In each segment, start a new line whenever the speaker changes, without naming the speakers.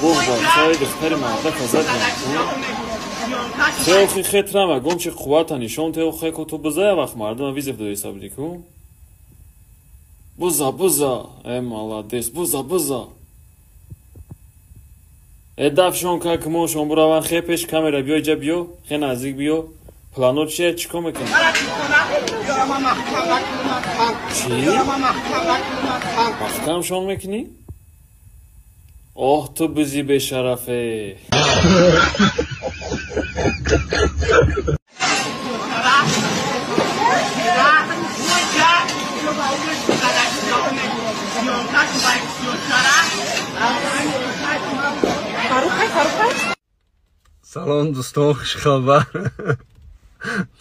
Боғ бачаи духтари мардака задем. Хеохи хетрама гомчи қуввата нишон тео хеко ту биза вақт мардума визиф доиса буди ку? Буза, буза, э молодец, буза, буза. Э дафшон как мошон бураван хе пеш камера биё иҷа биё, хе наздик биё. Плано чия чӣ кор мекунӣ? Чӣ? Маҳкамшон мекунӣ? Оҳ ту бизи бешарафе.
Салом дӯстон, хушхабар.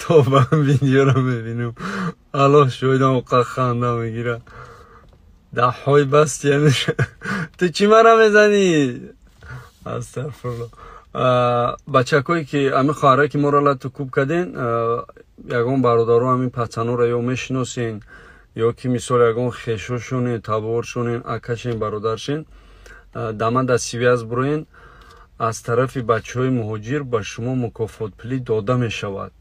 То ба видеоро мебинем, аллоҳ шоҳидам, оқа ханда мегира. Даҳҳои баст ту чӣ мара мезанӣ? Астағфирулло. Бачакое ки ами хоҳарое ки моро лату кӯб карден, ягон бародаро ҳамин пацанора ё мешиносен, ё ки мисол ягон хешошонен, таборшонен, акашен, бародаршен, дама да связь буроен. Аз тарафи бачаҳои муҳоҷир ба шумо мукофотпулӣ дода мешавад.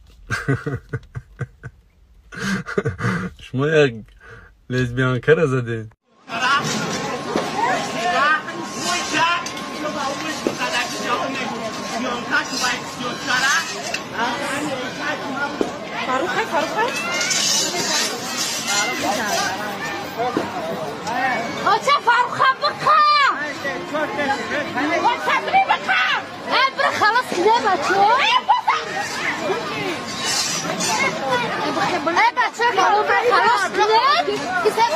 Шумо як лесбиянкара задед.
Оча Фаруха бика! Оча бика! Э, халас не бачо? Э, бачо, халас не? Кисе